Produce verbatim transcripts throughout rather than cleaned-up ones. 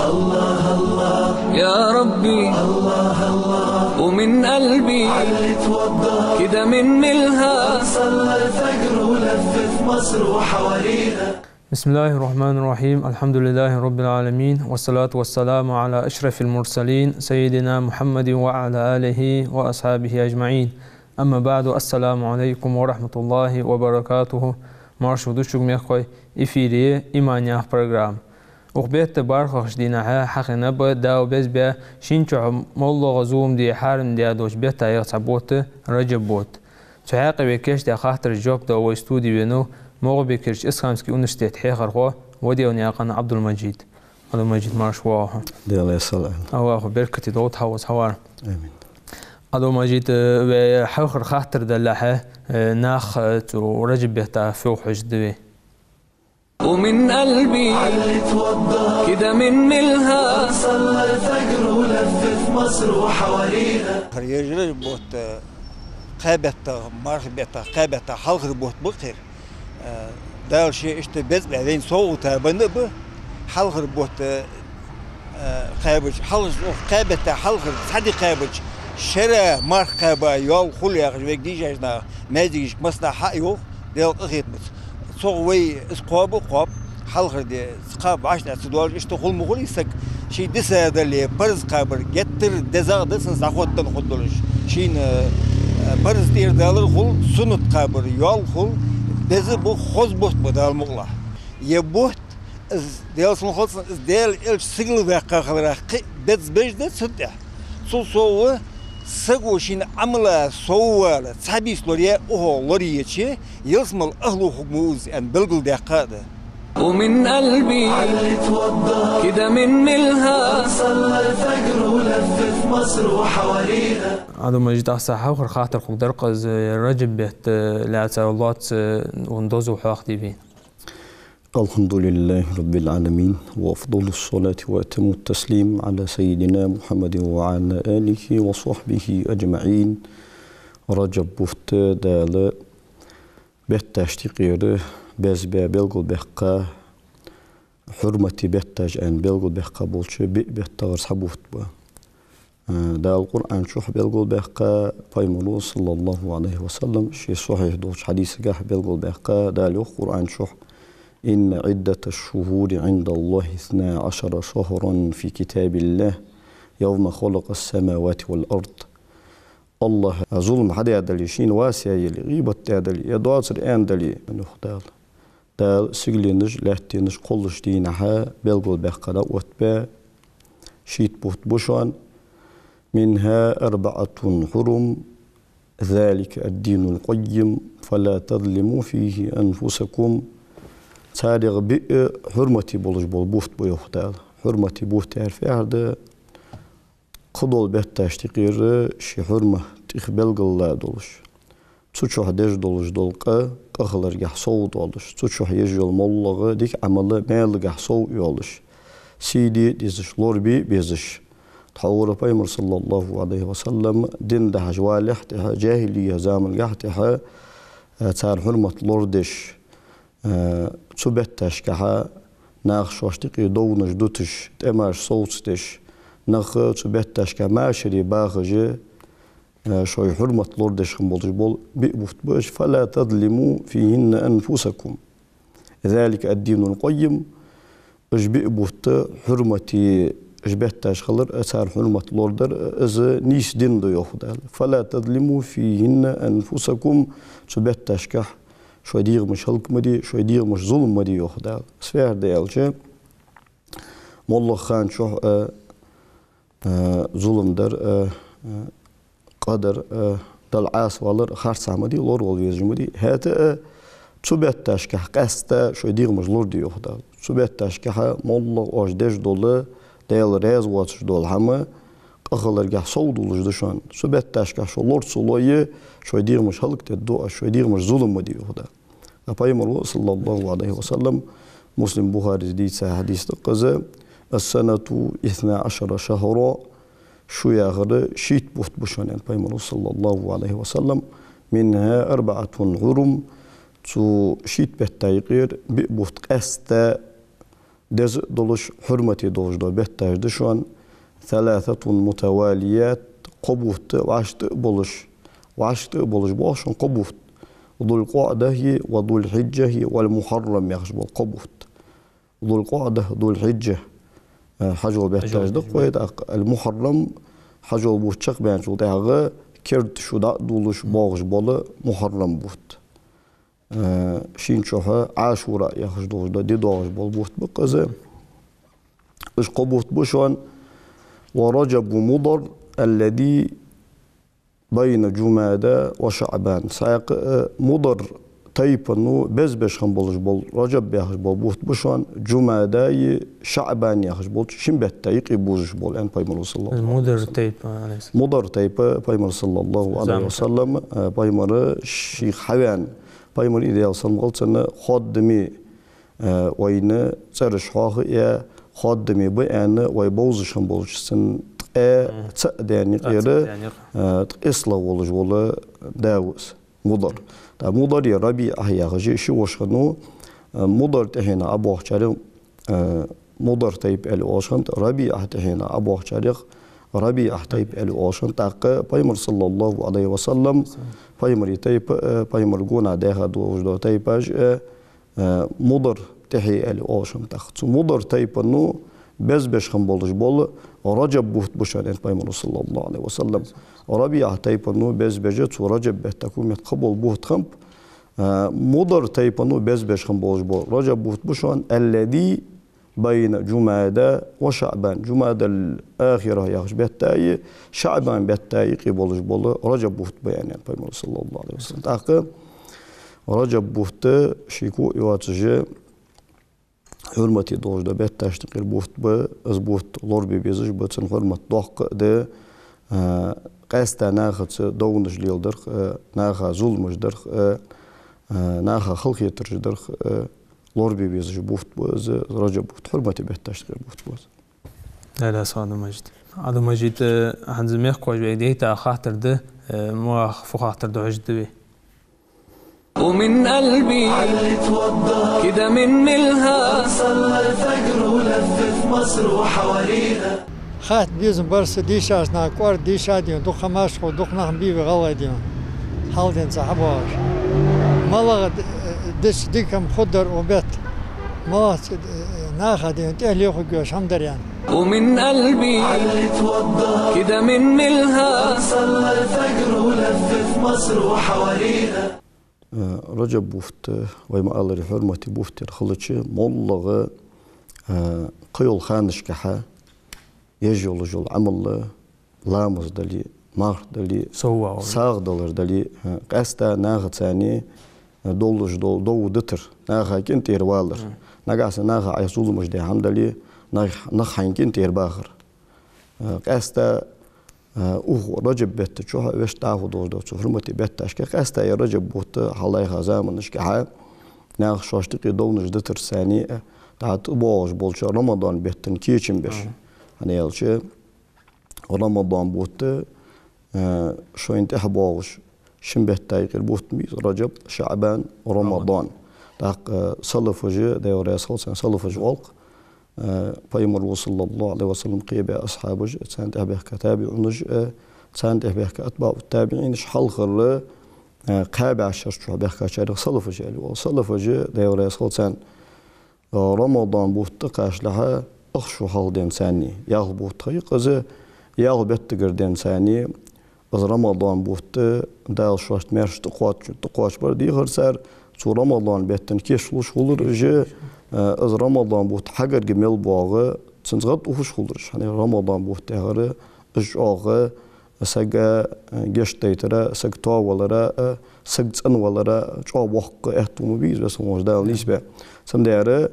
الله الله يا ربي، الله الله، ومن قلبي علي توضى، كده من ملها صلى الفجر ولف في مصر وحوالينا. بسم الله الرحمن الرحيم. الحمد لله رب العالمين، والصلاة والسلام على أشرف المرسلين سيدنا محمد وعلى آله وأصحابه أجمعين. أما بعد، السلام عليكم ورحمة الله وبركاته. Марша ду шуга, мехкахой, эфире «Иман» яха программа. Укх бетта бархӀлагӀча дийнахьа хьахиннаб Дала безбаь шийна чухь моллагӀа зулам де хьарам даь долча беттаех цхьа бутт, Раджаб бутт. Цу хьакъехьа вай кийчдаь хаттарашта жоп дала вай студе венав МагӀалбикерча Исламски университета хьехархо Ваделнаькъан Ӏабдул-Мажид. Ӏабдул-Мажид, марша воагӀалва хьо. Даьла раьза хилва. Аллахӏа беркате долда хьа вац хьавар. Амин. Ӏабдул-Мажид, э, вай хьалхара хаттар даллалехь, э, нах, э, цу Раджаб бетта фу хьожаргда вай? ومن قلبي كده من ملها صلى الفجر ولف في مصر وحوالينا. Ер Раджаб бутт, э, кхаь бетта, мархий бетта, кхаь бетта хьалхара бутт ба-кх ер. Э, Дала ше иштта безбаь вайна совгӀата бенна ба хьалхара бутт, э, э, кхаьбача, хьалхара, кхаь бетта хьалхара цхьа ди кхаьбача, шера марха кхаба йоал хул яхаш, вайга дийшача наха маьждигашка массанахьа хьайоах, Даьла къахетамца. Цох вай из кхоаба а кхоаб, хьалхара ди ца кхаба вӀаштӀехьа ца доалаш, иштта хул ма хулий саг, ший диса дале, парз кхабар геттара дезагӀа да, цунца дӀахоттаденна хургдолаш. Шийна, э, парз тӀера далар хул, суннат кхабар йоал хул, беза ба, хоза бутт ба, Дала мукъалахь. Ер бутт, из Даьла салам хилда цунна, из Даьла элча сигала ваьккха хиларах кхы а беза беш да цунна тӀехьа. Цул совгӀа саго шийна Ӏамала соввала цхьа бийса лорае, укхо лорайича, ялсмала ахӀлу хургва из, аьнна, белгалдаьккха а да. ومن قلبي كده من ملها صلى الفجر ولف في مصر وحوالينا. Ӏабдул-Мажид, ахса хьалхара хаттар хургдар-кх из, Раджаб бетта лаьца лоацца, э, вон дозал хьоахаде вайна. الحمد لله رب العالمين، وأفضل الصلاة وأتم التسليم على سيدنا محمد وعلى آله وصحبه أجمعين. Раджаб бутт Дала бетташта юкъера безбаь белгалбаьккха, хьурмате бетташ аьнна белгалбаьккха болча биъ беттагара цхьа бутт ба. Э, Дала Къуръан чу белгалбаьккха, Пайхамаро, صلى الله عليه وسلم, ший сахьихь долча хьадисагахь белгалбаьккха, Дала йоах Къуръан чу: إن عدة الشهور عند الله اثنا عشر شهرا في كتاب الله يوم خلق السماوات والأرض. Аллахӏа зулам хьадаь дале, шийна вас яь яле, гӀийбат даь дале, е доацар аьнна дале, йоах Дала. Дала сигаленаш, лаьттанаш кхоллача дийнахьа белгалбаьккха, оттабаь шийтта бутт ба шоана: منها أربعة حرم ذلك الدين القيم فلا تظلموا فيهن أنفسكم. Царех биъ хьурмате болаш бола бутт ба, йоах Дала. Хьурмате бутт яхар фу яхар да? Кхыдола бетташта юкъера ший хьурма тӀех белгала долаш, цу чухь деш долаш дола къа къахиларгахь сов долаш, цу чухь еш йола моллагӀа дика Ӏамал маьлагахь сов йолаш, сий де дезаш, лорабе безаш. Тхьовра Пайхамар, صلى الله عليه وسلم, дин дахьаш валехь тӀехьа, джахӀилия замангахь тӀехьа, э, цар хьурмат лорадеш, э, цу бетташкахьа наха шоашта юкъе довнаш дуташ, тӀемаш совцадеш, нах цу бетташкахь машаре бахаш, э, шоай хьурмат лорадеш хинна болаш бола биъ бутт ба уж. فلا تظلموا فيهن أنفسكم ذلك الدين القيم. Уж биъ бутт хьурмате, уж бетташ хилар а, цар хьурмат лорадар а, из нийса дин да, йоах Дала. فلا تظلموا فيهن أنفسكم. Цу бетташкахь шоай дегӀамаш хӀалак ма де, шоай дегӀамашта зулам ма де, йоах Дала. Из фу яхар да аьлча, моллагӀа хана чухь а, а, зулам дар а, а, къа дар а, Далла Ӏаса валар а харцахьа ма де, лоравала везаш ма де. ХӀаьта а цу бетташкахь къаьстта шоай дегӀамаш лораде, йоах Дала. Цу бетташкахьа моллагӀа оаш деш дола, Даьла раьза воацаш дола хӀама къахиларгахь сов долаш да шоана. Цу бетташкахь шо лора ца лой, шоай дегӀамаш хӀалакдергда оаш, шоай дегӀамашта зулам ма де, йоах Дала. Ткъа Пайхамаро, صلى الله عليه وسلم, Муслима, Бухарес дийца хьадис да-кх из: السنة اثنا عشر شهرا. Шу яхар шийтта бутт ба шоана, аьннад Пайхамаро, صلى الله عليه وسلم. منها أربعة حرم. Цу шийтта бетта юкъера биъ бутт къаьстта деза а долаш, хьурмате долаш дола бетташ да шоана, ثلاثة متواليات, кхо бутт вӀаштӀа а болаш, вӀаштӀа а болаш боагӀа шоана кхо бутт: ذو القعدة وذو الحجة والمحرم яхаш бола кхо бутт. ذو القعدة, ذو الحجة, э, хьажол бетташ да-кх вай, тӀаккха المحرم хьажол бутт чакхбаьнначул тӀехьагӀа керда шу дӀа а дувлаш боагӀаш бола мухьаррам бутт. Э, шийна чухь Ӏашура яхаш долаш дола ди доагӀаш бола бутт ба-кх из. Уж кхо бутт ба шоана. ورجب مضر الذي بين جمادى وشعبان. Цхьаькха а Мудар тайпано безбеш хинна болаш бола Раджаб яхаш бола бутт ба шоана, Джумадаи ШаӀбан яхаш болча шин бетта юкъе бувзаш бола, аьннад Пайхамаро, саллаллахӀу Ӏалайхи ва саллам. Мудар тайпа, алейхи салам. Мудар тайпа Пайхамар, саллаллахӀу Ӏалайхи ва саллам, э, Пайхамар шийх хьавена, Пайхамара, Даьла салам хилда цунна, хоадаме, э, вайна цӀераш хьоахаяь, хоадаме ба аьнна, вай бовзаш хинна болча цун ткъаь цаӀ даьна юкъера, э, ткъеслах волаш вола да ва из, Мудар. ТӀаккха Мудари РабиӀахи яхаш ши воша хиннав, э, Мудар тӀехьенах ӀобоагӀачарех, э, Мудар тайпа аьле оалаш хиннад, РабиӀа тӀехьенах ӀобоагӀачарех РабиӀа тайпа аьле оалаш хиннад. ТӀаккха Пайхамар, саллаллахӀу Ӏалайхи ва саллам, Пайхамара тайпа, э, Пайхамара гонахьа даьха долаш дола тайпаш, э, э, Мудар тӀехье аьле оалаш хиннад. ТӀаккха цу Мудар тайпано безбеш хинна болаш бола Раджаб бутт ба шоана, аьннад Пайхамаро, саллаллахӀу Ӏалайхи ва саллам. РабиӀа тайпано безбеш цу Раджаб бетта кхы мет кхы бола бутт хиннаб. Э, Мудар тайпано безбеш хинна болаш бола Раджаб бутт ба шоана, الذي بين جمادى وشعبان. Джумадал ахира яхача беттаи ШаӀбан бетта юкъе болаш бола Раджаб бутт ба, аьннад Пайхамаро, саллаллахӀу Ӏалайхи ва саллам. ТӀаккха Раджаб бутт шеко йоацаш, хьурмате долаш дола бетташта юкъера бутт ба, из бутт лорабе безаш ба, цун хьурмат доккха а да, э, къаьстта нахаца довнаш леладарах, э, наха зуламаш дарах, э, э, наха халахетараш дарах, э, лорабе безаш бутт ба из, Раджаб бутт хьурмате бетташта юкъера бутт ба из. Да, да, со Ӏабдул-Мажид. Ӏабдул-Мажид, э, хӀанз мехкахоша вайга дайта хаттар да, э, муах фу хаттар да хьожаргда вай. ومن قلبي كده من ملها صلى الفجر ولف في مصر وحواليها. Хатта безам бар са дийшача наха кӀоарга дийша дийна, дукха машхул, дукха нах бийве гӀалгӀай дийна. Хьалденца хьабоагӀаш. МалагӀа д-, дича дика хӀама хургдар укх бетта. МалагӀа ц-, наха дийна тӀехьа лехаргйолаш хӀама дар аьнна. ومن قلبي كده من ملها صلى الفجر ولف في مصر وحواليها. Э, Раджаб бутт, вай ма аллара, хьурмате бутт ер хилча, моллагӀа, э, кхыйола ханашкахьа еш йолаш йола Ӏамал, ламаз дале, марха дале, сагӀа далар дале, э, къаьстта нахаца цхьана, э, долаш дола дов дитар, наха къинтӀера валар. Нагахьа санна наха Ӏайха зуламаш даь хӀама дале, нах, нах хьайна къинтӀера бахар. Э, къаьстта, э, укх Раджаб бетта чухь вешта дӀахо долаш дола цу хьурмате бетташка, къаьстта ер Раджаб бутт хьалхарча заманашкахьа наха шоашта юкъе довнаш дитарца цхьана, э, дӀа тӀабоагӀаш болча Рамадан бетта кечам беш. ХӀана аьлча, Рамадан бутт, э, шоашта тӀехьа боагӀаш шин бетта юкъера бутт ба из: Раджаб, ШаӀбан, Рамадан. ТӀаккха, э, салафаша, Даьла раьза хилва царна, салафаш оал-кх, э, Пайхамаро, саллаллахӀу Ӏалайхи ва саллам, кхебаь асхьабаш, царна тӀехьа баьхка табиӀунаш, э, царна тӀехьа баьхка атбаӀу табиӀинаш, хьалхара, э, кхаь бӀаьшера чухь баьхкачарех салафаш аьле оал. Салафаша, Даьла раьза хилва царна, Рамадан бутт тӀакхачалехьа ах шу хьалха денз царна, ялх бутт ха я-кх из, ялх беттагара денз царна, из Рамадан бутт Дала шоашта маьрша тӀакхоач-, тӀакхоачабар дехар цар, цу Рамадан бетта кийчлуш хулар уж, э, из Рамадан бутт хьагарга мел боагӀа, цунца гӀадухаш хулар уж. ХӀана аьлча Рамадан бутт яхар из чӀоагӀа сага, э, гешт дайтара, саг тоавалара, э, саг цӀенвалара чӀоагӀа боккха аьттув ма бий из, Веза хинна волча Дала нийсбе. Цудухьа,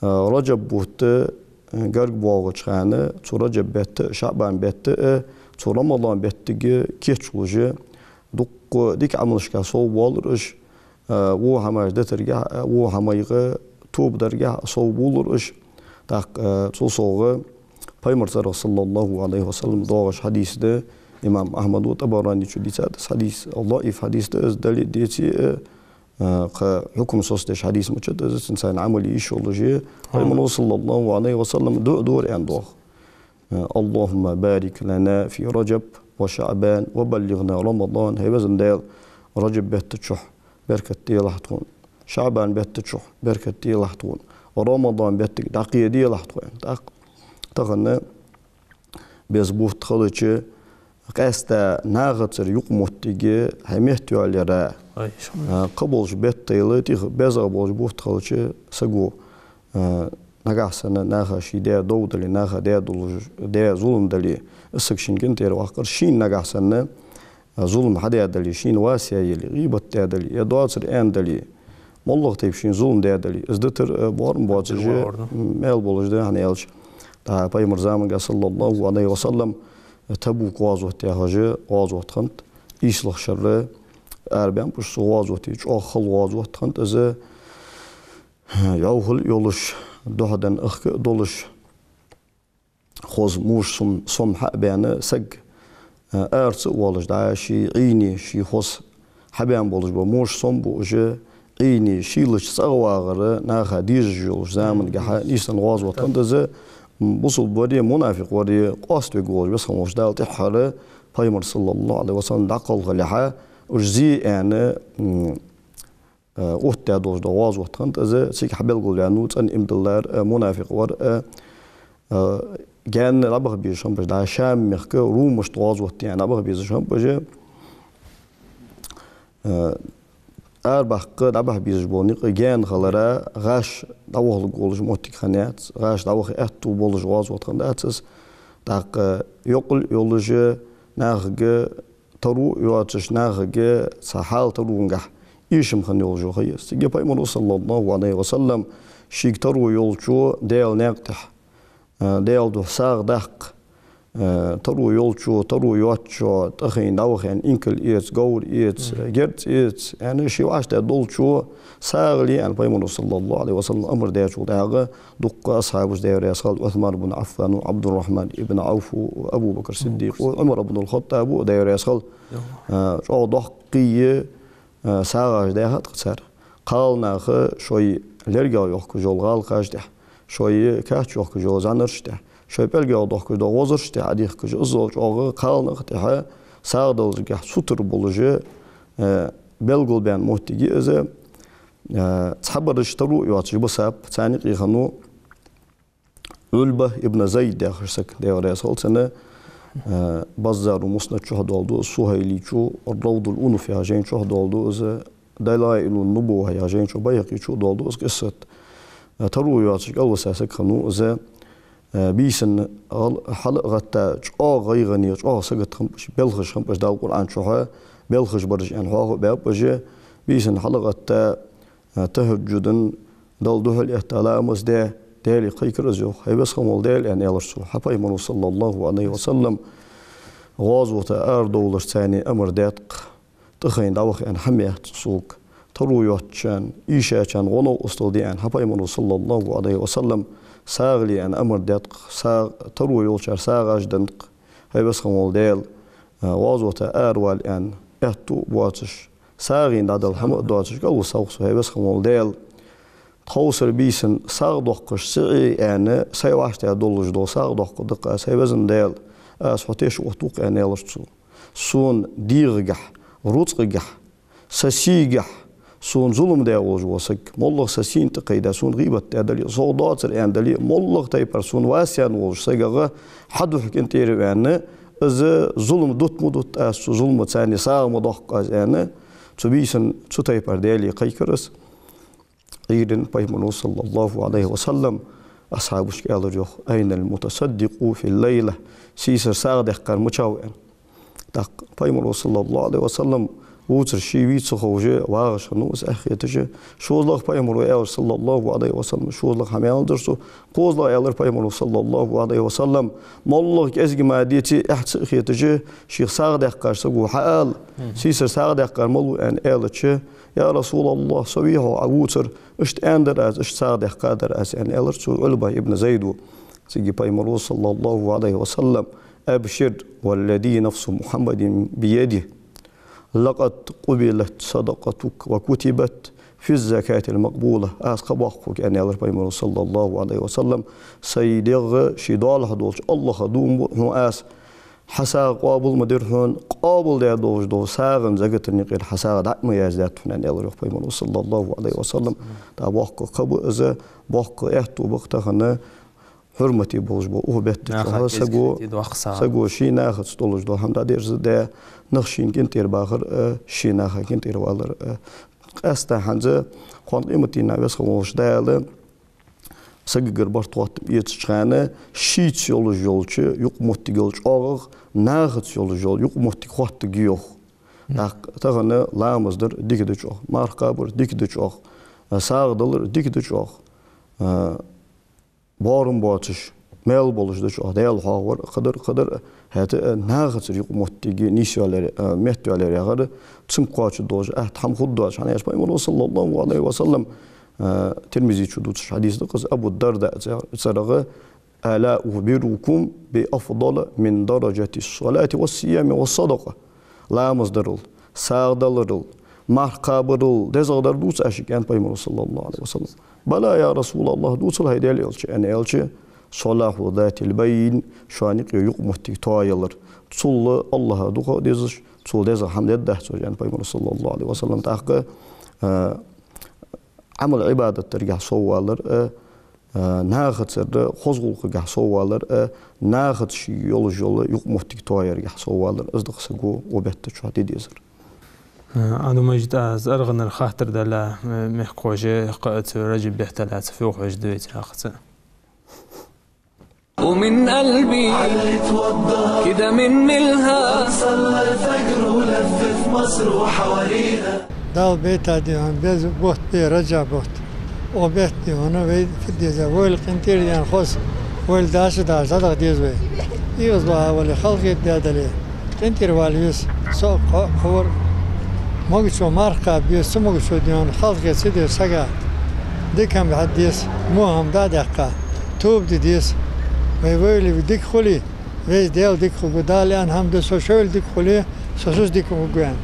э, Раджаб бутт, э, гарга боагӀача хана, цу Раджаб бетта, ШаӀбан бетта, э, цу Рамадан беттага кийчлуш, дукха дика Ӏамалашка совбоалар уж, э, во хӀамаш дитаргахьа, э, во хӀамайх тоба даргахьа совбоалар уж. ТӀаккха, э, цул совгӀа Пайхамарагара, саллаллахӀу Ӏалайхи ва саллам, доагӀаш хьадис да, имам Ахьмада, ТӀабаранечо дийцад из хьадис, даӀиф хьадис да из, дале а, деце а, Э, кхы хьукам соцадеш хьадис ма дац из, цунца Ӏамал е йиш йолаш. Пайхамара, саллаллахӀу Ӏалайхи ва саллам, дуӀа дора аьнна доагӀа. Э, اللهم بارك لنا في رجب وشعبان وبلغنا رمضان. ХӀай веза Даьла, Раджаб бетта чухь беркат делахь тхона, ШаӀбан бетта чухь беркат делахь тхона, Рамадан беттага дӀакхеделахь тхо аьнна. ТӀаккха тахан беза бутт хилча, къаьстта нахацара юкъамоттиг хьай метта йоалаяра, а, кхы болча беттайла тӀех безагӀа болча бутт хилча, саго, а, нагахьа санна наха ший даь дов дале, наха даь долаш, даь зулам дале, из саг шийна къинтӀера ваккхар, шийна нагахьа санна, а, зулам хьадаь дале, шийна вас яь яле, гӀийбат даь дале, е доацар аьнна дале, моллагӀа тайпа шийна зулам даь дале, из дитар, а, боарам боацаш, маьл болаш да, хӀана аьлча, тӀаккха Пайхамара замангахь, саллаллахӀу Ӏалайхи ва саллам, Табук гӀазот яхаш гӀазот хиннад, ийслагӀа шера арабаьннаб уж цу гӀазота, чӀоагӀа хала гӀазот хиннад из, йӀовхал а йолаш, духьа денна ахка а долаш, хоза муш сом, сом хьа а баьнна, саг, а, арца а воалаш дӀа, ший Ӏийне, ший хоза хьабаьнна болаш бола муш сом буаш, Ӏийне шийлача цӀагӀа вагӀар наха дезаш йолаш замангахьа нийсденна гӀазот хиннад из, бусалба вари, мунафикъ вари, къоаставергволаш Веза хинна волча Дала тӀеххьара Пайхамар, саллаллахӀу Ӏалайхи ва саллам, дӀакхалхалехьа, уж зе аьнна, м, э, оттадаь долаш дола гӀазот хиннад из, цига хьабелгалваьннав цӀена иман диллар а, мунафикъ вар а, э, гаьна дӀабаха безаш хиннаб уж дӀа Шам мехка, румашта гӀазот де аьнна дӀабаха безаш хиннаб уж. Э, арабаккха дӀабаха безаш бола никъ гаьна хилара, гӀаш дӀавахалургволаш моттиг хиннаяц, гӀаш дӀаваха аьттув болаш гӀазот хиннадац из. ТӀаккха йокъал а йолаш, нахага таро а йоацаш, нахага цхьа хьал таронгахь эшам хинна йолаш йола ха я из. Цига Пайхамара, саллаллахӀу Ӏалайхи ва саллам, шийга таро йолчо Даьла наькъа тӀа, э, Даьла духьа сагӀа даккха, э, таро йолчо таро йоацачоа тӀахайна дӀаваха аьнна инкал эца, говр эца, герз эца аьнна, ше вӀаштӀехьа долчо сагӀа ле аьнна Пайхамара, саллаллахӀу Ӏалайхи ва саллам, амар даьчул тӀехьагӀа дуккха асхьабаш, Даьла раьза хилва, Ӏусман ибн Ӏаффан, Ӏабдуррахьман ибн Ӏавф, Абу Бакр Сиддикъ, Ӏумар ибн аль-ХаттӀаб, Даьла раьза хилва, э, чӀоагӀа доккхий, э, сагӀаш даьхад-кх цар. Кхалнаха шоай лергах йохкаш йола гӀалкхаш тӀехьа, шоай кач йохкаш йола зӀанараш тӀехьа, шоай пӀелгах дохкаш дола гӀозараш тӀехьа Ӏодехкаш, иззал чӀоагӀа кхалнах тӀехьа сагӀа даларгахь сутара болаш, э, белгалбаьнна моттиг я из. Э, цхьабараш таро а йоацаш бисаб, царна юкъе хиннав Ӏулба ибн Зайд яхаш саг, Даьла раьза хилва цунна, э, Баззара Муснад чу доаладу из, Сухайлийчо Равдул Унуф яхача жайна чу доаладу из, Далаилун Нубувва яхача жайна чу, Байхьакъийчо доаладу из къиссат. Э, таро йоацаш кӀалвиса саг хиннав из, э, бийсан гӀал-, хьал а гӀатта, чӀоагӀа гӀайгӀане, чӀоагӀа сагота хиннаб уж, белхаш хиннаб уж Дала Къуръан чухьа, белхаш бараш аьнна хьоахабаьб уж, бийсан хьал а гӀатта, э, тахӀаджудан, Далла духьал этта ламаз даь, Даьлага кхайкар из, йоах: «ХӀай Веза хинна вола Даьла, — аьнна, аьлар цо, — хьа Пайхамара, саллаллахӀу Ӏалайхи ва саллам, гӀазота арадовларца аьнна амар даьд-кх, тӀахайна дӀаваха аьнна хӀама яьхад-кх сога, таро йоацачарна, ийшачарна гӀо-новкъостал де аьнна хьа Пайхамара, саллаллахӀу Ӏалайхи ва саллам, сагӀа ле аьнна амар даьд-кх, сагӀа, таро йолчар сагӀаш деннад-кх. ХӀай Веза хинна вола Даьла, гӀазота аравала аьнна аьттув а боацаш, сагӀийна дӀадала хӀама а доацаш кӀалвисав-кх со, хӀай Веза хинна вола Даьла. Тховсара бийсан сагӀа доаккхаш ца Ӏе аьнна, сай вӀаштӀехьа долаш дола сагӀа доаккхаргда-кх аз, хӀай Веза Даьла, аз хьо теш оттаву-кх», — аьнна, аьлар цо. «Сона дегӀагахь, рузкъагахь, са сийгахь сона зулам даь волаш вола саг, моллагӀа са сийна тӀакхайдаь, сона гӀийбат даь дале а, сох доацар аьнна дале а, моллагӀа тайпара сона вас яь волча сагах хьа духьа къинтӀера ваьнна, из зулам дут ма дут аз, цу зуламаца сагӀа ма доаккх аз», — аьнна, цу бийсан цу тайпара Даьлага кхайкар из. Ӏуйрийна Пайхамара, саллаллахӀу Ӏалайхи ва саллам, асхьабашка аьлар, йоах: «أين المتصدق في الليلة؟» Сийсара сагӀа даьккхар мичав аьнна. ТӀаккха Пайхамара, саллаллахӀу Ӏалайхи ва саллам, вувцар ше вий ца ховш, вагӀаш хиннав из эхь хеташ. ШозлагӀа Пайхамара аьлар, саллаллахӀу Ӏалайхи ва саллам, шозлагӀа хӀама аьннадар цо. КхозлагӀа аьлар Пайхамара, саллаллахӀу Ӏалайхи ва саллам, моллагӀа кӀезига ма деций, эхь ца а хеташ, шийх сагӀа даьккхача саго хьаала: «Сийсара сагӀа даьккхар малув?» — аьнна аьлча: «Я РасулаллахӀ, со вий-хьогӀ Ӏа вувцар, иштта аьннадар аз, иштта сагӀа даьккха дар аз», — аьнна, аьлар цу Ӏулба ибн Зайда. Цига Пайхамара, саллаллахӀу Ӏалайхи ва саллам: «أبشر والذي نفس محمد بيده». «لقد قبلت صدقتك وكتبت في الزكاة المقبولة». Аз кхаъ боаккх хьога, аьнна, аьлар пайхамара, саллаллахӀу Ӏалайхи ва саллам, сай дегӀ ший долахь долча АллахӀа дув ма буъ хьона аз. Хьа сагӀа къоабал ма дир хьона, къоабалдаь долаш дола сагӀан закатан юкъера хьа сагӀа дӀа а ма яздаьд хьона, аьнна, аьлар йоах пайхамара, саллаллахӀу Ӏалайхи ва саллам. ТӀаккха боккха кхаъ ба из, боккха аьттув ба-кх тахан хьурмате болаш бола укх бетта чухь саго, саго ший нахаца долаш дола хӀама дӀадерзаде, нах шийна къинтӀера бахар а, ший наха къинтӀера валар а. Къаьстта хӀанз, кхоана къематдийнахьа Веза хинна волча Дала сагагара барт-хоттам эцача хана, шийца йолаш йолча юкъамоттигал чӀоагӀагӀа нахаца йолаш йола юкъамоттиг хоттаргья йоах. ТӀаккха тахан ламаз дар дика да чӀоагӀа, марха кхабар дика да чӀоагӀа, сагӀа далар дика да чӀоагӀа, боарам боацаш, маьл болаш да чӀоагӀа Даьла хьоахавар, кхыдар, кхыдар, хӀаьта а нахацара юкъамоттиг нийсйоалаяр, меттайоалаяр яхар, цунга кхоачаш долаш атта хӀама хургдоацаш. ХӀана аьлча пайхамара, саллаллахӀу Ӏалайхи ва саллам, Тирмизе чу дувцаш хьадис да-кх из, Абу Дардаъ цӀерагӀа: «ألا أخبركم بأفضل من درجة الصلاة والصيام والصدقة؟» Ламаз дарал, сагӀа даларал, марха кхабарал дезагӀдар дувц аз шуга, аьннад пайхамара, саллаллахӀу Ӏалайхи ва саллам. «بلى يا رسول الله», дувцал, хӀай Даьла элча, аьнна аьлча, «صلاح ذات البين», шоана юкъе юкъамоттиг тоаялар. Цул АллахӀа дукха а дезаш, цул дезагӀа хӀама дергдац вож, аьннад пайхамара, саллаллахӀу Ӏалайхи ва саллам. ТӀаккха Ӏамал-Ӏибадат даргахьа соввалар а, нахацара хоза гӀулакхагахьа соввалар а, нахаца ший йолаш йола юкъамоттиг тоаяргахьа соввалар а, из да-кх саго укх бетта чухь де дезар. Ӏабдул-Мажид, аз аргӀанара хаттар дале, мехкахой, кхы а цу Раджаб бетта лаьца фу хьожаргда вай цу хьакъехьа? ومن قلبي كده من ملها صلى الفجر ولفف مصر وحواليها. Дала байтад хьона беза бутт, бе Раджаб бутт. Укх бетта хьона вай фу де деза, вайла къинтӀера даьнна хоза, вайла даша даш дӀадаха деза вай. ИгӀазбаха вале, халахетар даь дале, къинтӀера вала веза. Со кхо-, кховар могача марха кхаба веза, цу могача дийнахьа халахетар ца деш сага дика хӀама хьаде деза, во хӀама дӀа а даьккха, тоба де деза. Вай вайла дика хуле, веза Даьла дика хургва, Дала аьнна хӀама да: со шоайла дика хуле, со шуца дика хургва, аьнна.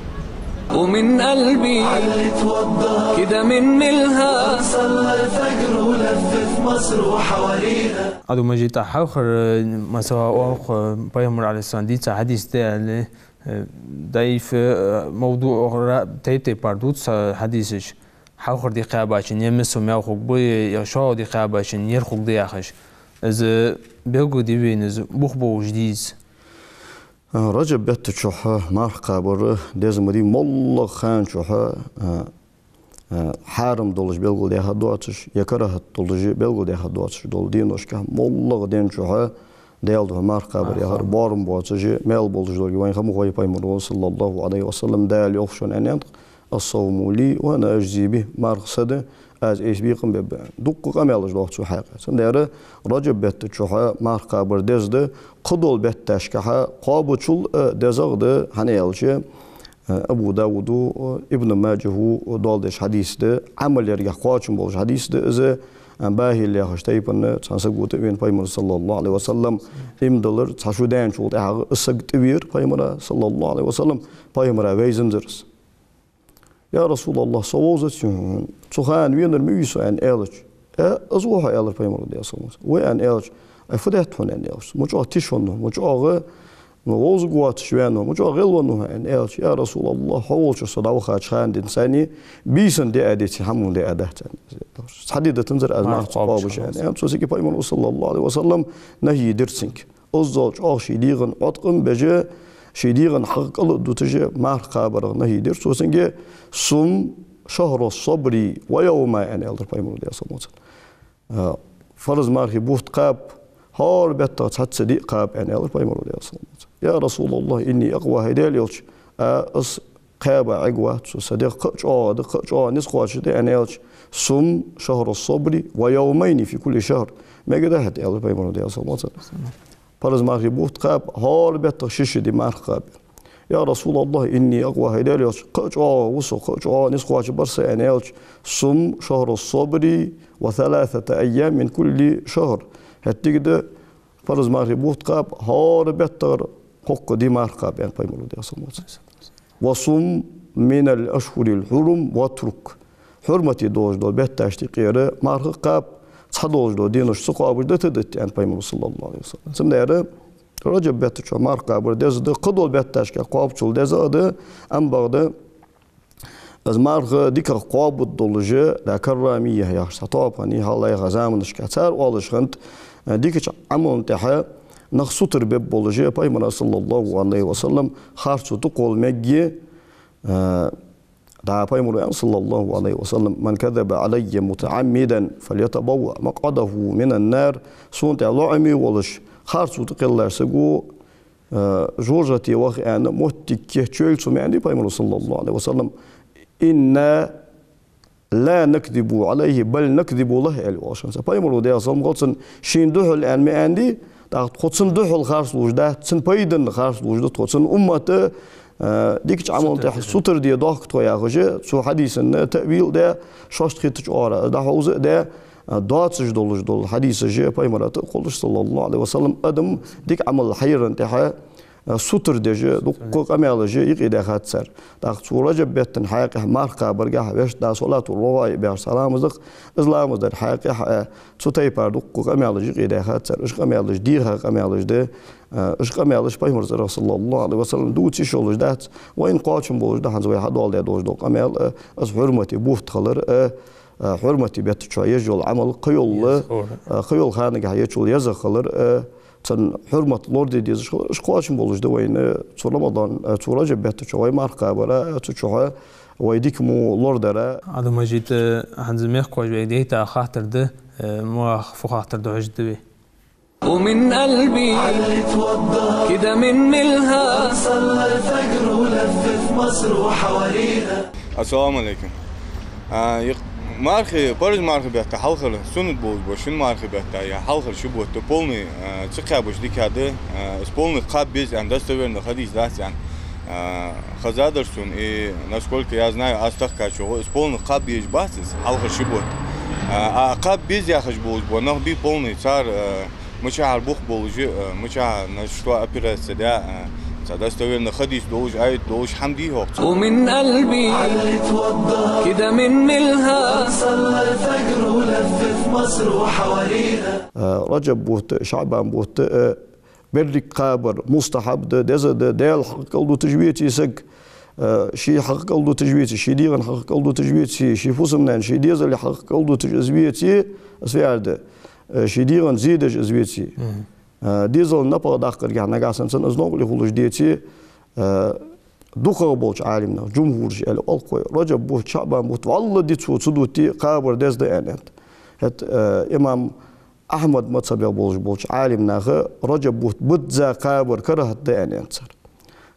ومن قلبي كده من ملها صلى الفجر ولفف مصر وحواليها. Ӏабдул-Мажид, хьалхара, масала, оаха пайхамара, Ӏалайхи ссалам, дийца хьадис да аьле, даӀиф, мавдуӀ, тайп-тайпара дувц хьадисаш. Хьалхара ди кхаьбачоа ер массо маьл хургба, е шоллагӀа ди кхаьбачоа ер хургда яхаш. Из белгалде вайна, из бух болаш дий из? Раджаб бетта чухь марха кхабар деза ма дий, моллагӀа хана чухь хьарам долаш белгалдаьха доацаш, е карахӀат долаш белгалдаьха доацаш дола деношкахь, моллагӀа ден чухь Даьла духьа марха кхабар яхар боарам боацаш, маьл болаш долга вайна ха ма хой, пайхамара, саллаллахӀу Ӏалайхи ва саллам, Дала йоах шоана, аьннад-кх: «الصوم لي وأنا أجزي به», марха са да, аз айса бекхам бергба. Дуккха къамаьлаш доагӀа цу хьакъехьа. Цудухьа Раджаб бетта чухь марха кхабар деза да, кхыдола бетташкахьа кхоабачул а дезагӀа да, хӀана аьлча, Абу Дауда, Ибн Маджахьа доаладеш хьадис да, Ӏамал яргахьа кхоачам болаш хьадис да из, Бахил яхача тайпан цхьан саго тӀавена пайхамар, саллаллахӀу Ӏалайхи ва саллам, иман диллар цхьа шу даьнначул тӀехьагӀа из саг тӀавера пайхамара, саллаллахӀу Ӏалайхи ва саллам, пайхамара вайзанзар из. «Я РасулаллахӀ, со вовзаций хьона, цу хана венар ма вий со», аьнна аьлча. «Э, из ва хьо», аьлар пайхамара, Даьла салам хилда цунна. «Ва», аьнна аьлча. «Ай, фу даьд хьона?» аьнна аьлча. «Ма чӀоагӀа тиша венна ва, ма чӀоагӀа, ма вовзаргвоацаш венна ва, ма чӀоагӀа гӀелвенна ва хьо», аьнна аьлча. «Я РасулаллахӀ, хьо волча со дӀавахача хана денз санна бийсан диа деций, хӀама диа дац», аьнна. «Цхьа ди дитанзар аз марха ца кхоабаш», аьнна. Цу сага пайхамара, саллаллахӀу Ӏалайхи ва саллам, нахӀий дир цунга. Иззал чӀоагӀа ший дегӀа Ӏоткъам беш, ший дегӀа хьакъ кӀал а дуташ, марха кхабарах нахӀий дир цо цунга. «صم شهر الصبر ويومين», аьнна аьлар пайхамара, Даьла салам хилда цунна. «Фарз мархий бутт кхаба, хӀара беттах цхьацца диъ кхаба», аьнна аьлар пайхамара, Даьла салам хилда цунна. «يا رسول الله، إني أقوى», хӀай Даьла элча, а, аз кхаба Ӏергвац, са дегӀ кхы а чӀоагӀа да, кхы а чӀоагӀа низ кхоачаш да, аьнна аьлча, «صم شهر الصبر ويومين في كل شهر». Мегаргда хьа, аьлар пайхамара, Даьла салам хилда цунна. Фарз мархий бутт кхаба, хӀара беттах ши-ши ди марха кхаба. «يا رسول الله، إني أقوى», хӀай Даьла элча, кхы а чӀоагӀа ва со, кхы а чӀоагӀа низ кхоачаш бар са, аьнна аьлча, «صم شهر الصبر وثلاثة أيام من كل شهر». ХӀаьта дика да, фарз мархий бутт кхаба, хӀара беттагара кхоккха ди марха кхаба, аьнна пайхамара, Даьла салам хилда цунна. «وصم من الأشهر الحرم واترك». Хьурмате долаш дола бетташта юкъера марха кхаба, цхьа долаш дола денош ца кхоабаш дита дитта, аьннад пайхамара, саллаллаху Ӏалайхи ва саллам. Цудухьа Раджаб бетта чу марха кхабар деза да, кхыдола бетташка кхоабачул деза а да, амма бакъда из марха дикагӀа кхоабаргдолаш, да, каррамия яхаш цхьа тоаба хиннай хьалха заманашка. Цар оалаш хиннад, дикача Ӏамала тӀехьа нах сутара бергболаш, пайхамара, саллаллаху Ӏалайхи ва саллам, харцо тӀакхолла мегаргья, э, да, пайхамара аьннад, саллаллаху Ӏалайхи ва саллам: «من كذب علي متعمدا فليتبوأ مقعده من النار». Сона тӀа лоӀаме волаш харцо тӀакхеллача саго, э, жожагӀате ваха аьнна моттиг кийчъяьй цо, ма аьннадий пайхамара, саллаллаху Ӏалайхи ва саллам: «إنا لا نكذب عليه بل نكذب له», аьле оалаш хиннад цар. Пайхамара, Даьла салам хилда цунна, шийна духьал аьнна ма аьннадий, тӀаккха тхо цунна духьал харц лувш дац, цун пайдана харц лувш да тхо, цун уммата, э, дикача Ӏамала тӀехьа сутара де дохк тхо яхаш, цу хьадиса таъвил а даь, шоашта хетача оагӀора дӀахьовза а даь, э, доацаш долаш дола хьадисаш пайхамара тӀа а кхоллаш, саллаллаху Ӏалайхи ва саллам, адам дика Ӏамал хьаярна тӀехьа, э, сутара деш дуккха къамаьлаш юкъедаьхад цар. ТӀаккха цу Раджаб бетта хьакъехьа марха кхабаргахьа вешта, да, салату раваиб яхаш цхьа ламаз да-кх, из ламаз дар хьакъехьа, э, цу тайпара дуккха къамаьлаш юкъедаьхад цар. Уж къамаьлаш дийха къамаьлаш да, э, уж къамаьлаш пайхамара цӀерагӀа, саллаллаху Ӏалайхи ва саллам, дувцаш йолаш дац, вайна кхоачам болаш да хӀанз вай хьадоаладаь долаш дола къамаьл, э, из хьурмате бутт хилар, э, э, хьурмате бетта чу еш йола Ӏамал кхыйола, э, кхыйола ханагахьа ечул езагӀа хилар, э, цун хьурмат лораде дезаш хилар, уж кхоачам болаш да вайна цу Рамадан, э, цу Раджаб бетта чу вай марха кхабара, э, цу чухьа вай дика мо лорадара. Ӏабдул-Мажид, э, хӀанз мехкахоша вайга дайта хаттар да, э, мах фу хаттар да хьожаргда вай. ومن قلبي كده من ملها صلى الفجر ولف في مصر وحواليها. Ассаламу Ӏалайкум. А, юкъ-, мархий, парз мархий бетта хьалхара суннат болаш ба шин мархий бетта, е хьалхара ши бутт полный, а, ца кхаьбача дика да, а, из полный кхаба беза аьнна достоверный хьадис дац аьнна, а, хезадар сона, и, насколько я знаю, аз тахкача гӀо, из полный кхаба безаш бац из, хьалхара ши бутт. А, а кхаба беза яхаш болаш ба нах бий полный, цар, а, мичахьара бух болаш, э, мичахьа, на что опираться, да, э, цхьа достоверный хьадис долаш, аят долаш, хӀама дий хьогӀ цо. ومن قلبي كده من ملها صلى الفجر ولف في مصر وحواليها. Э, Раджаб бутт, ШаӀбан бутт, э, берриг кхабар мустахьаб да, деза да, Даьла хьакъ кӀалдуташ веце саг, э, ший хьакъ кӀалдуташ веце, ший дегӀа хьакъ кӀалдуташ веце, ший фусам-наьна, ший дезала хьакъ кӀалдуташ из веце, из ваьр да. Э, ший дегӀа зе деш из веце. Мгм. Э, дезала напагӀа даккхаргахьа нагахьа санна цунна из новкъарле хулаш деце, э, дукхагӀа болча Ӏалимнаха, джумхӀур аьле оал-кх вай, Раджаб бутт, ШаӀбан бутт, вӀалла дицо ца дутте, кхабар деза да аьннад. ХӀаьта, э, имам Ахьмада мазхӀабе болаш болча Ӏалимнаха Раджаб бутт бизза кхабар карахӀат да аьннад цар.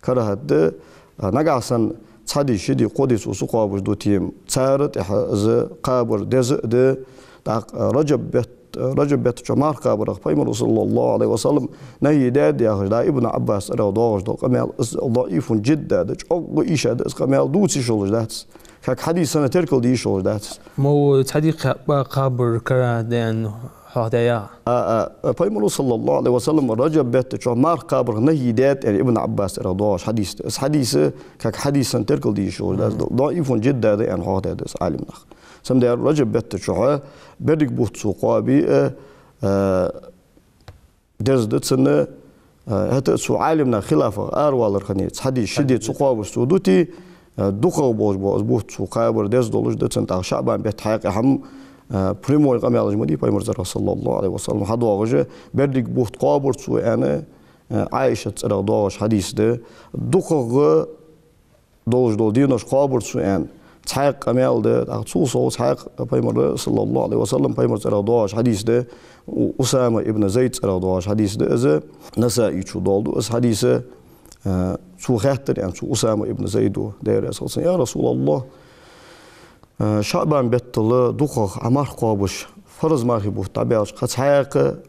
КарахӀат да, а, нагахьа санна цхьа ди, ши ди, кхо ди цо ца кхоабаш дутте-м, цар тӀехьа из кхабар деза а да, тӀаккха, а, Раджаб бет-, Раджаб бетта чу марха кхабарах пайхамара, саллаллаху Ӏалайхи ва саллам, нахьи даьд яхаш да Ибн Ӏаббаса цӀерагӀа доагӀаш дола къамаьл, из ضعيف جدا да, чӀоагӀа ийша да из къамаьл, дувца йиш йолаш дац. Как хьадис санна теркалде йиш йолаш дац. Мо цхьа ди кхаба-, кхабар карахӀат да аьнна хьоахадаьд яхаш. А, а, пайхамара, саллаллаху Ӏалайхи ва саллам, Раджаб бетта чу марха кхабарах нахьи даьд аьнна Ибн Ӏаббаса цӀерагӀа доагӀаш хьадис да. Из хьадис, как хьадис санна теркалде йиш йолаш дац, мгм, ضعيف جدا да аьнна хьоахадаьд из Ӏалимнаха. Цудухьа Раджаб бетта чу берриг бутт цо кхоабе, а, а, деза да цунна, а, хӀаьта а цу Ӏалимнаха хилафах аравалар хиннай, цхьа ди, ши ди ца кхоабаш цо дутте, а, дукхагӀа болаш бола из бутт цо кхабар деза долаш да цунна, тӀаккха ШаӀбан бетта хьакъехьа-м, а, прямой къамаьлаш ма дий пайхамара цӀерагӀа, саллаллаху Ӏалайхи ва саллам, хьадоагӀаш, берриг бутт кхоабар цо аьнна, а, Ӏайшата цӀерагӀа доагӀаш хьадис да, дукхагӀа долаш дола денош кхоабар цо аьнна цхьаькха къамаьл да, тӀаккха цул совгӀа цхьаькха пайхамара, саллаллаху Ӏалайхи ва саллам, пайхамара цӀерагӀа доагӀаш хьадис да, У-, Усама ибн Зайда цӀерагӀа доагӀаш хьадис да из, Насаийчо доаладу из хьадис, а, цо хаьттар аьнна цу Усама ибн Зайда, Даьла раьза хилва цунна: «Я РасулаллахӀ, а, ШаӀбан беттал дукхагӀа Ӏа марха кхоабаш, фарз мархий бутт дӀабаьлча, кхы цхьаькха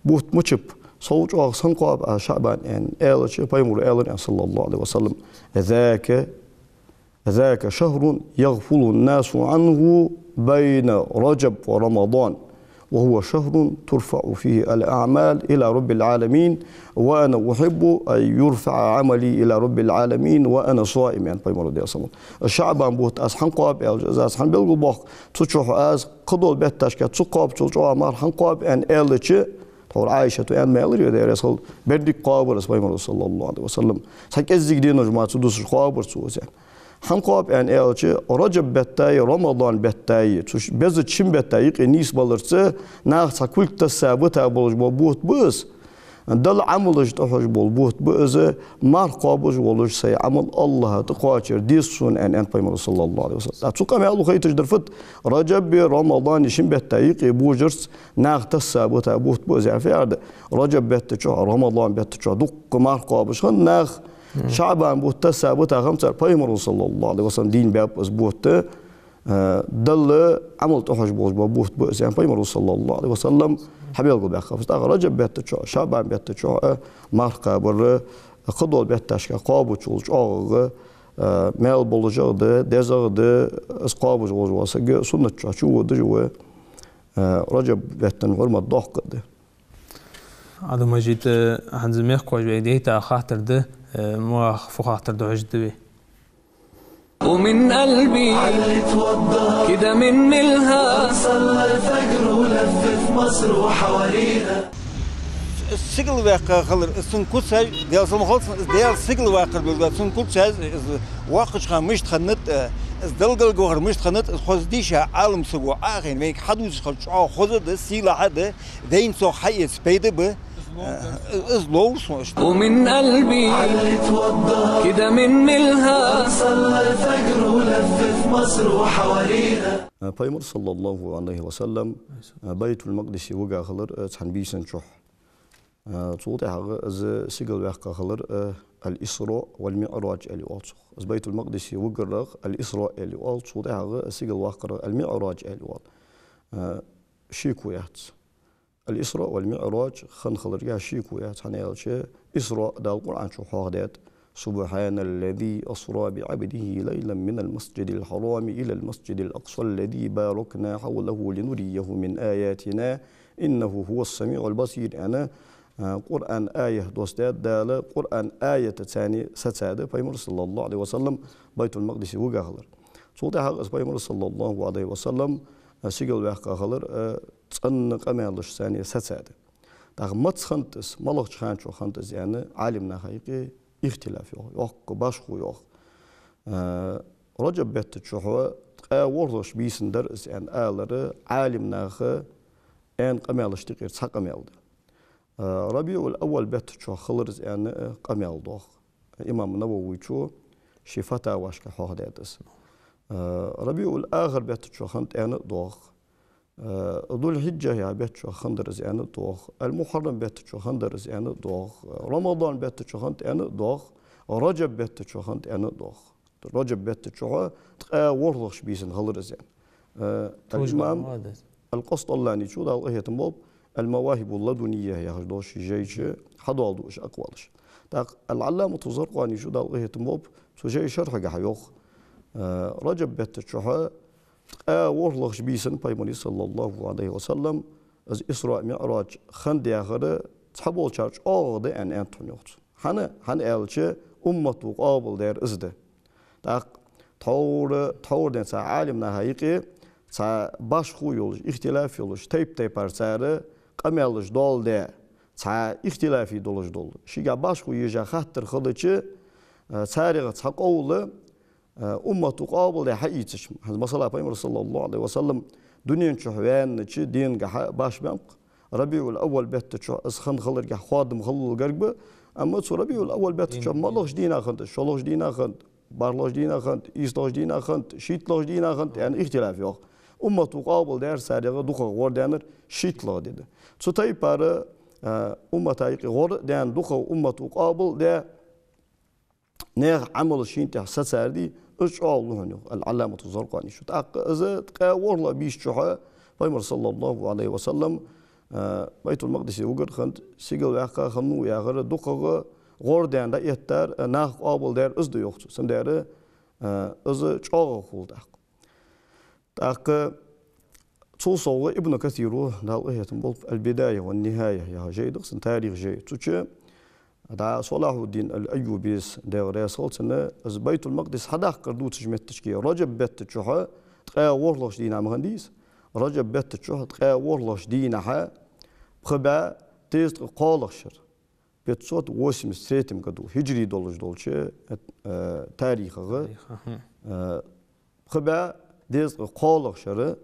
бутт мичаб, сов чӀоагӀа сенна кхоаб Ӏа ШаӀбан?» аьнна аьлча, пайхамара аьлар аьнна, саллаллаху Ӏалайхи ва саллам: «ذاك ذاك شهر يغفل الناس عنه بين رجب ورمضان وهو شهر ترفع فيه الأعمال إلى رب العالمين، وأنا أحب أن يرفع عملي إلى رب العالمين وأنا صائم», аьннад пайхамара, Даьла салам хилда цунна. ШаӀбан бутт аз хӀана кхоаб аьлча, из аз хӀана белгалбоаккх, цу чухь аз кхыдолча бетташка цу кхоабачул чӀоагӀа марха хӀана кхоаб аьнна аьлча, тхьовра Ӏайшата аьннад ма аьларий вай, Даьла раьза хилва, берригаш кхоабар из пайхамара, صلى الله عليه وسلم. Цхьа кӀеззига денош мара ца дусаш кхоабар цо из аьнна. ХӀана кхоаб аьнна аьлча, Раджаб беттаи Рамадан беттаи, цу ш-, безача шин бетта юкъе нийсбаларца, наха цхьа кулг тесса бита болаш бола бутт ба из. Далла Ӏамалаш тӀахьош бола бутт ба из, марха кхоабаш волаш сай Ӏамал АллахӀа тӀакхоачар деза сона, аьнна, аьннад пайхамара, صلى الله عليه وسلم. ТӀаккха цу къамаьло хайташ дар фуд, Раджаби Рамадани шин бетта юкъе божарца наха тесса бита бутт ба из, аьнна, фу яхар да? Раджаб бетта чухь, Рамадан бетта чухь дуккха марха кхоабаш хиннад наха, ШаӀбан бутт тесса бита хиннаб цар, пайхамара, صلى الله عليه وسلم, дийна баьб из бутт, э, Далла Ӏамал тӀахьош болаш бола бутт ба из, аьнна, пайхамара, صلى الله عليه وسلم, хьабелгалбаьккхаб из. ТӀаккха Раджаб бетта чухь, ШаӀбан бетта чухь, э, марха кхабар, э, кхыдолча бетташка кхоабачул чӀоагӀагӀа, э, маьл болаш а да, деза а да, из кхоабаш волаш вола саг суннат чу чуводаш ва, э, Раджаб бетта хьурмат доккха да. Ӏабдул-Мажид, э, хӀанз мехкахой вайга дайта хаттар да, э, муах фу хаттар да хьожаргда вай. ومن قلبي كده من ملها صلى الفجر ولف في مصر وحواليها. Сигала ваьккха хилар, из цун куцаш, Даьла салам хилда цунна, из Даьла сигала ваккхар белгала, цун куцаш, из воккхача хана мишта хиннад, э, из Далла гарга вахар мишта хиннад, из хоза дийша Ӏалам саго Ӏохайна вайга хьадувцаш хилча чӀоагӀа хоза да, сийлахь да, дайна цох хьаэца пайда ба. Из ловр сона иштта. ومن قلبي كده من ملها صلى الفجر ولف في مصر وحواليها. Э, пайхамар, صلى الله عليه وسلم, э, Байтул-Макъдисе вига хилар, э, цхьан бийсан чухь. Э, цул тӀехьагӀа из сигала ваьккха хилар, э, الإسراء والمعراج аьле оал цох. Из Байтул-Макъдисе вигарах الإسراء аьле оал, цул тӀехьагӀа из сигала ваккхарах المعراج аьле оал. Э, шеко яц. الإسراء والمعراج хинна хиларга шеко яц, хӀана аьлча Исраъ Дала Къуръан чу хьоахадаьд: سبحان الذي أسرى بعبده ليلا من المسجد الحرام إلى المسجد الأقصى الذي باركنا حوله لنريه من آياتنا إنه هو السميع البصير, аьнна, а, Къуръан аят доссадаьд Дала, Къуръан аятаца цхьана сацадаьд пайхамар, صلى الله عليه وسلم, Байтул-Макъдисе вига хилар. Цул тӀехьагӀа из пайхамар, صلى الله عليه وسلم, а, сигала ваьккха хилар, а, цӀена къамаьлашца цхьана сацадаьд. ТӀаккха маца хиннад из, малагӀча хана чухь хиннад из аьнна, Ӏалимнаха юкъе ихтилаф йоагӀа, йоккха башхо йоагӀа. Э, Раджаб бетта чухь ткъаь ворхӀлагӀча бийсан дар из аьнна алар Ӏалимнаха аьнна къамаьлашта юкъера цхьа къамаьл да. Э, РабиӀул-Аввал бетта чухь хилар из аьнна, э, къамаьл доагӀа. Имам Нававийс ший фатавашка хьоахадаьд из. Э, РабиӀул-Ахир бетта чухь хиннад аьнна а доагӀа. Э, Зуль-Хьиджа яха бетта чухь хиннадар из аьнна а доагӀа. Ал-Мухьаррам бетта чухь хиннадар из аьнна а доагӀа. Рамадан бетта чухь хиннад аьнна а доагӀа. Раджаб бетта чухь хиннад аьнна а доагӀа. Раджаб бетта чухь ткъаь ворхӀлагӀча бийсан хилар из аьнна. Э, Тужа имам ма да. Ал-Къасталанийс, Дала къахетам болба, Ал-Мавахибул-Ладунийя яхаш долча жайча хьадоаладу уж акъвалаш. ТӀаккха Ал-Ӏалламату Заркъанийс, Дала къахетам болба, цу жай шархьагахьа йоах, э, Раджаб бетта чухь ткъаь ворхӀлагӀча бийсан пайхамара, صلى الله عليه وسلم, из Исраъ-МиӀраж хиннад яхар цхьаболчар чӀоагӀагӀа да аьнна аьннад хьона, йоах цо. ХӀана? ХӀана аьлча, уммато къоабалдаьр из да. ТӀаккха тхьовра, тхьовра ден цхьа Ӏалимнаха юкъе цхьа башхо йолаш, ихтилаф йолаш, тайп-тайпара цар къамаьлаш доаладаь, цхьа ихтилаф долаш дола, шийгахь башхо еш хаттар хилча, э, царех цхьа къовл, э, уммато къоабалдаь хьаийцача. ХӀанз, масала, пайхамар, صلى الله عليه وسلم, дунен чухь ваьннача денгахьа башха баьннаб-кх РабиӀул-Аввал бетта чухь из хинна хиларгахьа хоадам хилалуш гарга ба, амма цу РабиӀул-Аввал бетта чухь малагӀча дийнахьа хиннад из, шоллагӀча дийнахьа хиннад, бархӀлагӀча дийнахьа хиннад, ийслагӀча дийнахьа хиннад, шийтталагӀча дийнахьа хиннад аьнна ихтилаф йоагӀа. Уммато къоабалдаьр царех дукхагӀа гӀор даьннар шийтталагӀа ди да. Цу тайпара, э, уммата юкъе гӀор а даьнна, дукхагӀа уммато къоабалдаь, наьха Ӏамал шийна тӀехь сацар дий, из чӀоагӀа лу хьона, йоах Ал-Ӏалламату Заркъанийс. ТӀаккха из ткъаь ворхӀлагӀа бийсан чухь пайхамар, صلى الله عليه وسلم, э, Байтул-Макъдисе вигар хиннад, сигала ваьккха хиннав яхар дукхагӀа гӀор даьнна дӀаэттар, э, наха къоабалдаьр из да, йоах цо. Цудухьа, э, из чӀоагӀагӀа хул тӀаккха. ТӀаккха Цул совгӀа Ибн Касира, Дала къахетам болба, «Аль-Бидая ва ан-Нихая» яха жай да-кх цун, тарих жай. Цу чу дӀа Салахьуддин аль-Айюбис, Даьла раьза хилва цунна, из Байтул-Макъдис хьадаккхар дувцача метташка, Раджаб бетта чухь ткъаь ворхӀлагӀча дийнахьа ма хиннадий из. Раджаб бетта чухь ткъаь ворхӀлагӀча дийнахьа, пхи бӀаь дезткъа кхоалагӀча шера, пятьсот восемьдесят третьем году, хиджри долаш долча, э, тарихага, Тарихага, хм. э, пхи бӀаь дезткъа кхоалагӀча шера,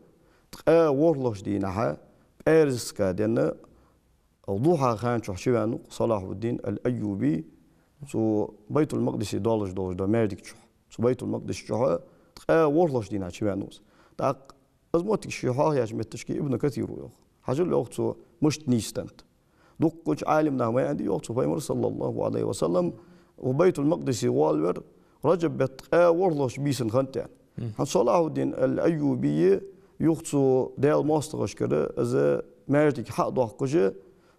ткъаь ворхӀлагӀча дийнахьа, пӀаьраска ден, духьа хана чухь чуваьннав-кх Салахьуддин аль-Айюби цу Байтул-Макъдисе долаш долаш дола маьждига чухь. Цу Байтул-Макъдис чухь ткъаь ворхӀлагӀча дийнахьа чуваьннав из. ТӀаккха из моттиг ше хьоахаяьча метташка Ибн Касира йоах. Хьажал, йоах, цо мишта нийсденнад. Дуккхача Ӏалимнаха ма аьннадий, йоах, цу Пайхамар, саллаллахӀу Ӏалайхи ва саллам, укх Байтул-Макъдисе воалавар Раджаб бетта ткъаь ворхӀлагӀча бийсан хиннад аьнна. Мгм. ХӀанз Салахьуддин аль-Айюбийс юха цу Даьла моастагӀашкара из маьждиг хьа а доаккхаш,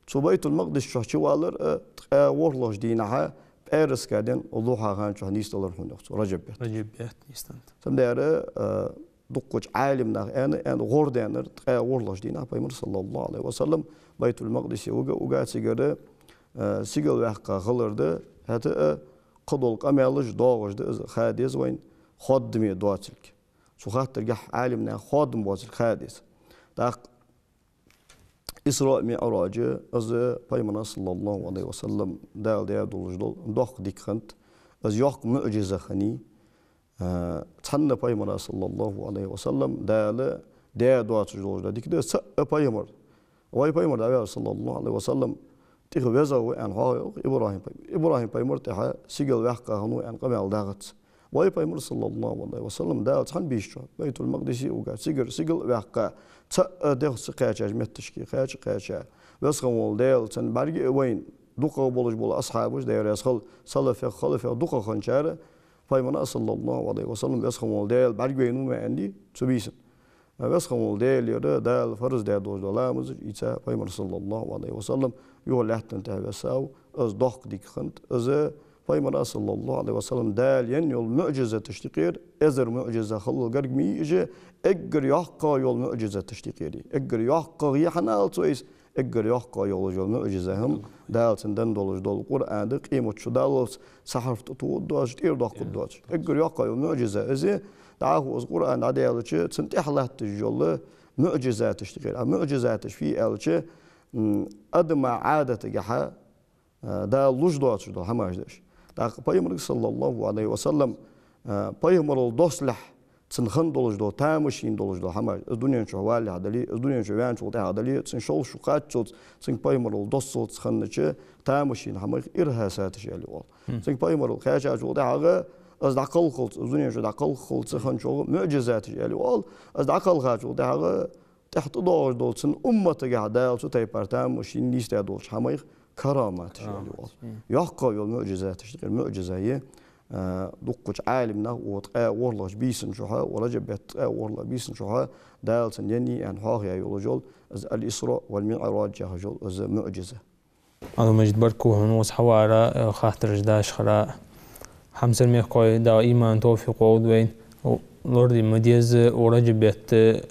цу Байтул-Макъдис чухь чувалар а ткъаь ворхӀлагӀча дийнахьа, пӀаьраска ден духьа хана чухь нийсденнад хьона, йоах цо, Раджаб бетта. Раджаб бетта нийсденнад. Цудухьа, э, дуккхача Ӏалимнаха аьнна, аьнна гӀор даьннад ткъаь ворхӀлагӀча дийнахьа Пайхамар, саллаллахӀу Ӏалайхи ва саллам, Байтул-Макъдисе вига, вига цигара, э, сигала ваьккха хилар да, хӀаьта а кхыдола къамаьлаш доагӀаш да, из ха деза вайна, хоадаме доацилга. Цу хаттаргахьа Ӏалимнаьха хоадам боацилга ха деза. ТӀаккха Исраъ, МиӀраж, из Пайхамара, саллаллахӀу Ӏалайхи ва саллам, Дала даь долаш дола доккха дика хиннад, из йоккха муӀжиза хиннай. Э, цхьанне Пайхамара, саллаллахӀу Ӏалайхи ва саллам, Дала даь доацаш долаш дола дика да из. Цхьа а пайхамар, вай Пайхамар дӀаваьлча, саллаллахӀу Ӏалайхи ва саллам, тӀехьа веза ва аьнна хьоахайоах ИбрахӀим пай-, ИбрахӀим пайхамар тӀехьа сигала ваьккха хиннав аьнна къамаьл дагӀац. Вай Пайхамар, саллаллахӀу Ӏалайхи ва саллам, Дала цхьана бийса чухь, Байтул-Макъдисе вига, цигара сигала а ваьккха, цхьа а дегӀ ца кхаьчача метташка кхаьча, кхаьча, Веза хинна вола Даьла цунна бӀарга а вайна, дукхагӀа болаш бола асхьабаш, Даьла раьза хилва, салафех, халафех дукхагӀа хинначар Пайхамара, саллаллахӀу Ӏалайхи ва саллам, Веза хинна вола Даьла бӀаргавайнав ма аьннадий цу бийсан. Веза хинна вола Даьла яр, Дала фарз даь долаш дола ламазаш ийца, Пайхамар, саллаллахӀу Ӏалайхи ва саллам, юха лаьттан тӀа висав, из доккха дика хиннад, из Пайхамара, саллаллахӀу Ӏалайхи ва саллам, Дала енна йола муӀжизаташта юкъера эзар муӀжиза хилла гарга ма йий уж, эггара йоккхагӀа йола муӀжизаташта юкъера я. Эггара йоккхагӀа я хӀана аьлча, из эггара йоккхагӀа йолаш йола муӀжиза хӀама Дала цунна денна долаш дола Къуръан да, къематди чудаллалца цхьа хьарф тӀатохаргдоацаш, тӀерадоаккхаргдоацаш. Эггара йоккхагӀа йола муӀжиза из я, дӀахо из Къуръан дӀадаьлча, цунна тӀехьа латташ йола муӀжизаташта юкъера. А муӀжизаташ фуй аьлча, м, адама Ӏадатагахьа, э, Дала луш доацаш дола хӀамаш да уж. ТӀаккха Пайхамарга, саллаллахӀу Ӏалайхи ва саллам, э, пайхамарал доссалехь цунна хинна долаш дола, тамашийна долаш дола хӀамаш, из дунен чу валалехь дале, из дунен чу ваьнначул тӀехьагӀа дале, цун шовзткъа шу кхаччалца, цунга пайхамарал доссалца хиннача тамашийна хӀамаех ирхӀасаташ аьле оал. Мгм. Цунга пайхамарал кхаьчачул тӀехьагӀа, из дӀакхалххалца, из дунен чу дӀакхалххалца хинначох муӀжизаташ аьле оал, из дӀакхалхачул тӀехьагӀа тӀехьа тӀадоагӀаш долча цун умматагахьа Дала цу тайпара тамашийна нийсдаь долча хӀамаех караматаш аьле оал. Караматаш, м. ЙоккхагӀа йола муӀжизаташта юкъера муӀжиза я, а, дуккхача Ӏалимнаха укх ткъаь ворхӀлагӀча бийсан чухь, укх Раджаб бетта ткъаь ворхӀлагӀча бийсан чухь Дала цунна еннай аьнна хьоахаяь йолаш йола из Аль-Исраъ валь-МиӀраж яхаш йола из муӀжиза. Ӏабдул-Мажид, баркал хьона укхаза хьаварах, э, хаттараш дашхарах. Хьамсара мехкахой, Дала иман, товфикъ лолда вайна. Лораде ма деза укх Раджаб бетта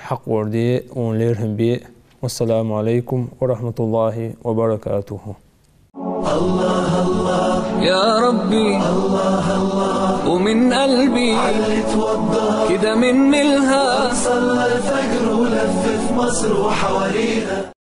хьакъ лораде, цунна лерхӀам бе. Вассаламу Ӏалайкум ва рахьматуллахӀи ва баракатухӀу. الله الله يا ربي الله الله ومن قلبي علي توضى كده من ملها صلى الفجر ولف في مصر وحواليها